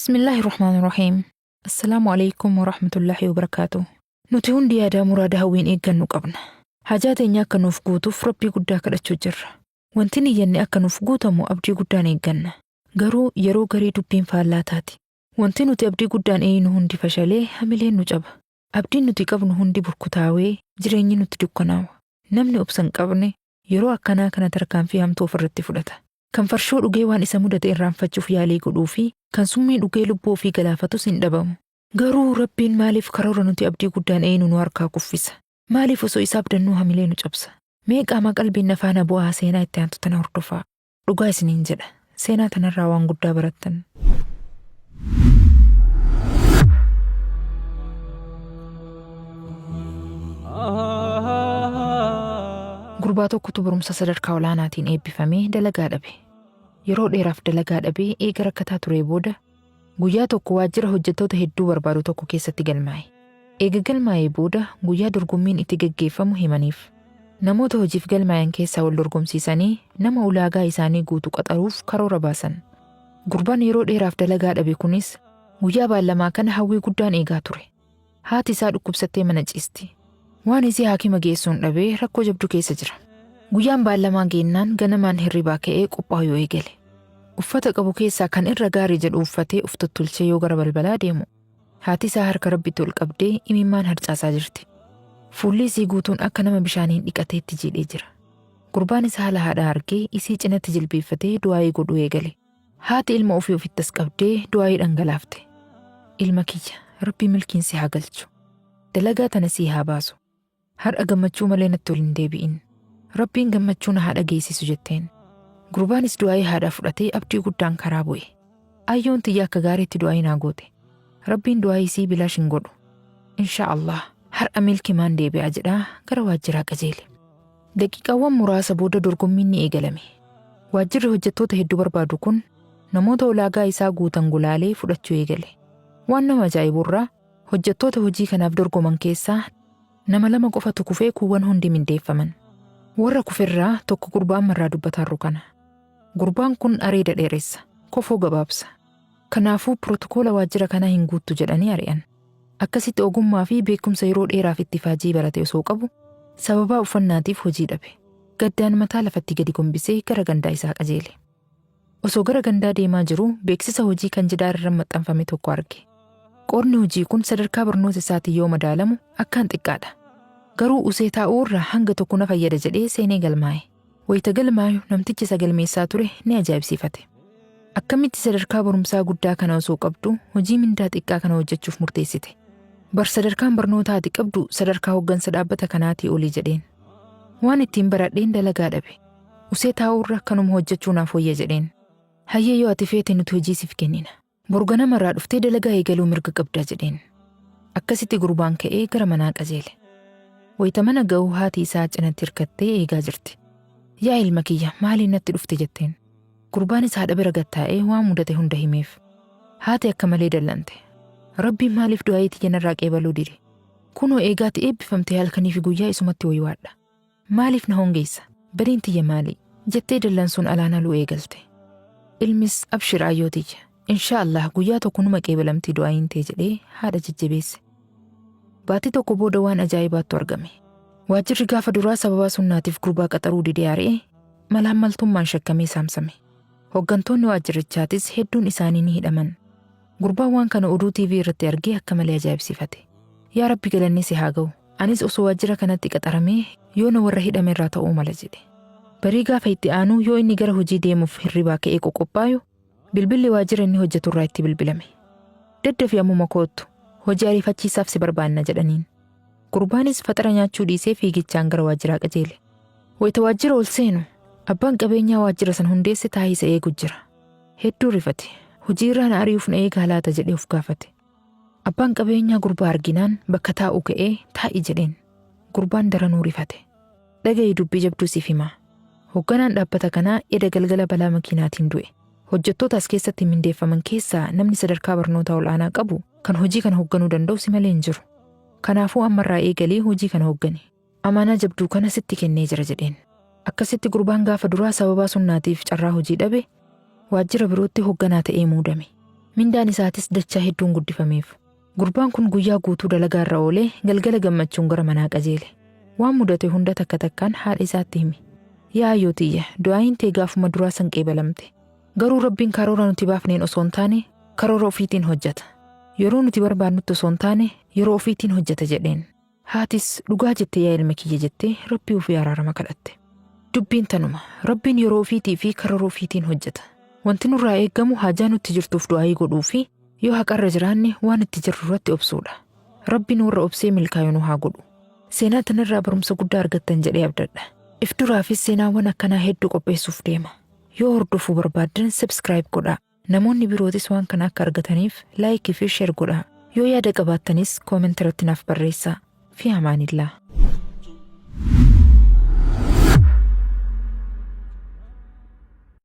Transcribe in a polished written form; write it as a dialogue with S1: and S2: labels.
S1: Bismillaahi Rahmaani Rahiim. Assalaamu alaikum wa rahmatullaahi wa barakaatu. Nuti hundi yaadaa muraada hawwiin eeggannu qabna. Hajaa teenya akka nuuf guutuuf Rabbii guddaa kadhachuu jirra. Wanti niyyanne akka nuuf guutamu abdii guddaan eegganna. Garuu yeroo garii dubbiin faallaa taati. Wanti nuti abdii guddaan eeyinu hundi fashalee hamileen nu caba. Abdiin nuti qabnu hundi burkutaawee jireenyi nutti dukkanaawa. Namni obsa hin qabne yeroo akkanaa kana tarkaanfii hamtuu ofirratti fudhata. Kan farshoo dhugee waan isa mudate irraanfachuuf yaalii godhuu fi kan summii dhugee lubbuu ofii galaafatus hin dhabamu. Garuu Rabbiin maaliif karoora nuti abdii guddaan eeyinu nu harkaa kuffisa? Maaliif osoo isa abdannuu hamilee nu cabsa? Mee qaama qalbiin na faana bu'aa seenaa itti aantu tana hordofaa. Dhugaa isiniin jedha. Seenaa tanarraa waan guddaa barattan. Gurbaa tokkotu barumsa sadarkaa olaanaatiin eebbifamee dalagaa dhabe. Yeroo dheeraaf dalagaa dhabee eega rakkataa turee booda guyyaa tokko waajjira hojjettoota hedduu barbaadu tokko keessatti galmaa'e. Eega galmaa'ee booda guyyaa dorgommiin itti gaggeeffamu himaniif. Namoota hojiif galmaa'an keessaa wal dorgomsiisanii nama ulaagaa isaanii guutu qaxaruuf karoora baasan. Gurbaan yeroo dheeraaf dalagaa dhabe kunis guyyaa baallamaa kana hawwii guddaan eegaa ture. Haati isaa dhukkubsattee mana ciisti. Waan isii haakima geessuun dhabee rakkoo jabduu keessa jira. Guyyaan baallamaa geennaan ganamaan hirribaa ka'ee qophaa'uu eegale. Uffata qabu keessaa kan irra gaarii jedhu uffatee of tottolchee yoo gara balbalaa deemu haati isaa harka Rabbitti ol qabdee imimmaan harcaasaa jirti. Fuulli isii guutuun akka nama bishaaniin dhiqateetti jiidhee jira. Gurbaanis haala haadhaa argee isii cinatti jilbeeffatee du'aayii godhuu eegale. Haati ilma ofii ofitti as qabdee du'aayii dhangalaafte. Ilma kiyya, Rabbii milkiin si haa galchu. Dalagaa tana sii haa baasu. Har'a gammachuu malee natti ol hin deebi'in. Rabbiin gammachuu na haa dhageessisu jetteen. Gurbaanis du'aayii haadhaa fudhatee abdii guddaan karaa bu'e. Ayyoon tiyya akka gaariitti du'aayii naa goote. Rabbiin du'aayii isii bilaash hin godhu. Inshaa Allah har'a milkimaan deebi'a jedhaa gara waajjiraa qajeele. Daqiiqaawwan muraasa booda dorgommiin ni eegalame. Waajjirri hojjettoota hedduu barbaadu kun namoota ulaagaa isaa guutan gulaalee fudhachuu eegale. Waan nama ajaa'iburraa hojjettoota hojii kanaaf dorgoman keessaa nama lama qofatu kufee kuuwwan hundi mindeeffaman. Warra kuferraa tokko gurbaa ammarraa dubbataarru kana. Gurbaan kun areeda dheeressa, kofoo gabaabsa. Kanaafuu pirotokoola waajjira kanaa hin guuttu jedhanii ari'an. Akkasitti ogummaa fi beekumsa yeroo dheeraaf itti faajii barate osoo qabu sababaa uffannaatiif hojii dhabe. Gaddaan mataa lafatti gadi gombisee gara gandaa isaa qajeele. Osoo gara gandaa deemaa jiruu beeksisa hojii kan jidaara irra maxxanfame tokko arge. Qoodni hojii kun sadarkaa barnoota isaatiin yoo madaalamu akkaan xiqqaadha. Garuu usee taa'uu irra hanga tokko na fayyada jedhee seenee galmaa'e. Wayita galmaayu namtichi isa galmeessaa ture ni ajaa'ibsiifate. Akkamitti sadarkaa barumsaa guddaa kana osoo qabdu hojii mindaa xiqqaa kana hojjechuuf murteessite? Bar sadarkaan barnootaa ati qabdu sadarkaa hoggansa dhaabbata kanaatii olii jedheen. Waan ittiin baradheen dalagaa dhabe. Usee taa'uurra kanuma hojjechuu naaf wayya jedheen. Hayyee yoo ati feete nuti hojii siif kennina. Boru ganamarraa dhuftee dalagaa eegaluu mirga qabda jedheen. Akkasitti gurbaan ka'ee gara manaa qajeele. Wayita mana ga'u haati isaa cinatti hirkattee eegaa jirti. Yaa ilma kiyya maaliin natti dhufte jetteen. Gurbaanis haadha bira gad taa'ee waan mudate hunda himeef. Haati akka malee dallante. Rabbiin maaliif du'aa'ii tiyya narraa qeebaluu dide? Kunoo eegaati eebbifamtee halkanii fi guyyaa isumatti waywaadha. Maaliif na hongeessa? Badiin tiyya maali? Jettee dallansuun alaan aluu eegalte. Ilmis abshir aayyoo tiyya. Inshaa Allah guyyaa tokko numa qeebalamtii du'aa'iin tee jedhee haadha jajjabeesse. Baatii tokko booda waan ajaa'ibaattu argame. Waajjirri gaafa duraa sababaa sunnaatiif gurbaa qaxaruu didee ari'e malaammaltummaan shakkamee saamsame. Hoggantoonni waajjirichaatis hedduun isaanii ni hidhaman. Gurbaan waan kana oduu TV irratti argee akka malee ajaa'ibsiifate. Yaa Rabbi galanni si haa ga'u. Anis osoo waajjira kanatti qaxaramee yoona warra hidhame irraa ta'uu mala jedhe. Barii gaafa itti aanu yoo inni gara hojii deemuuf hirribaa ka'ee qoqophaayu bilbilli waajjira inni hojjetu irraa itti bilbilame. Daddafi ammuma koottu. Hojii ariifachiisaaf si barbaanna jedhaniin. Gurbaanis faxara nyaachuu dhiisee fiigichaan gara waajjiraa qajeele. Wayita waajjira ol seenu abbaan qabeenyaa waajjira san hundeesse taa'ee isa eegu jira. Hedduu rifate. Hojii irraa na ari'uuf na eegaa laata jedhee of gaafate. Abbaan qabeenyaa gurbaa arginaan bakka taa'u ka'ee taa'i jedheen. Gurbaan daranuu rifate. Dhaga'i dubbii jabduu siif himaa. Hoogganaan dhaabbata kanaa eda galgala balaa makiinaatiin du'e. Hojjettoota as keessatti mindeeffaman keessaa namni sadarkaa barnootaa ol'aanaa qabu kan hojii kana hoogganuu danda'u si malee hin jiru. Kanaafuu ammarraa eegalii hojii kana hooggani. Amaanaa jabduu kana sitti kennee jira jedheen. Akkasitti gurbaan gaafa duraa sababaa sunnaatiif carraa hojii dhabe waajjira birootti hoogganaa ta'ee muudame. Mindaan isaatis dachaa hedduun guddifameef. Gurbaan kun guyyaa guutuu dalagaa irra oolee galgala gammachuun gara manaa qajeele. Waan mudate hunda takka takkaan haadha isaatti hime. Yaa ayyoo tiyya, du'aayin tee gaafuma duraa san qeebalamte. Garuu Rabbiin karoora nuti baafneen osoo hin taane karoora ofiitiin hojjeta. Yeroo nuti barbaadnutti osoo hin taane yeroo ofiitiin hojjeta jedheen. Haatis dhugaa jette yaa ilma kiyya jettee Rabbii ofii araarama kadhatte. Dubbiin tanuma. Rabbiin yeroo ofiitii fi karoora ofiitiin hojjeta. Wanti nurraa eeggamu haajaa nutti jirtuuf du'aayii godhuu fi yoo haqarra jiraanne waan itti jirru irratti obsuudha. Rabbiin warra obsee milkaa'u nu haa godhu. Seenaa tanarraa barumsa guddaa argattan jedhee abdadha. If duraafis seenaawwan akkanaa hedduu qopheessuuf deema. Yoo hordofuu barbaaddan subscribe godhaa. Namoonni birootis waan kana akka argataniif like fi share godhaa. Yoo yaada qabaattanis comment irratti naaf barreessaa. Fi amaanillaa.